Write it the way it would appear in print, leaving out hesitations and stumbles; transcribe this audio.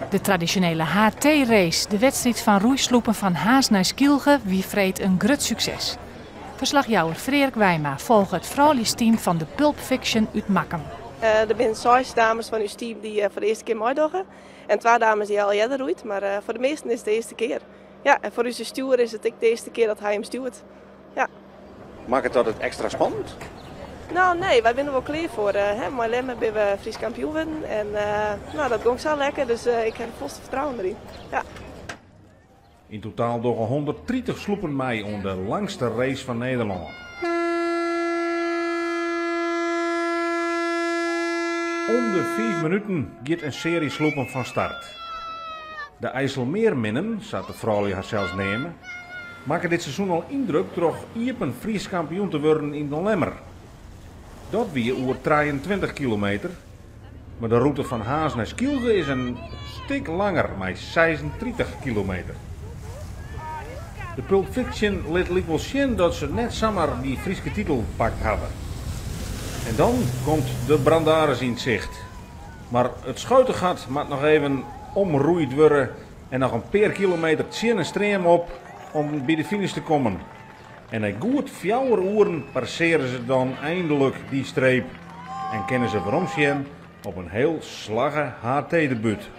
De tradisjonele HT-race, de wedstriid fan roeisloepen fan Harns nei Skylge, wie freed in grut sukses. Ferslachjouwer Freark Wijma folge it frouljusteam fan de Pulp Fiction út Makkum. Der binne seis dames fan ús team dy't foar de earste kear meidogge en twa dames dy't al earder roeid, mar foar de measten is it de earste kear. Ja, en foar ús stjoer is it ek de earste kear dat hy him stjoert. Ja. Makket dat it ekstra spannend? No, nee, wy binne der wol klear foar. Mei Lemmer binne we Frysk kampioen wurden en no, dat gong sa lekker, dus ik ha der folste fertrouwen deryn. Ja. Yn totaal dogge 130 sloepen mei oan de langste race fan Nederlân. Om de fiif minuten giet in searje sloepen fan start. De IJsselmeerminnen, sa't de froulju harsels neame, makke dit seizoen al yndruk troch iepen Frysk kampioen te wurden yn De Lemmer. Dat wie oer 23 kilometer, mar de rûte fan Harns nei Skylge is in stik langer mei 36 kilometer. De Pulp Fiction lit lykwols sjen dat se net samar dy Fryske titel pakt hawwe. En dan komt de Brandaris yn 't sicht. Mar it Schuitegat moat noch even omroeid wurde en noch in pear kilometer tsjin 'e stream op om by de finish te kommen. En nei goed fjouwer oeren passearje se dan eindelik dy streep en kinne se weromsjen op in hiel slagge HT-debút.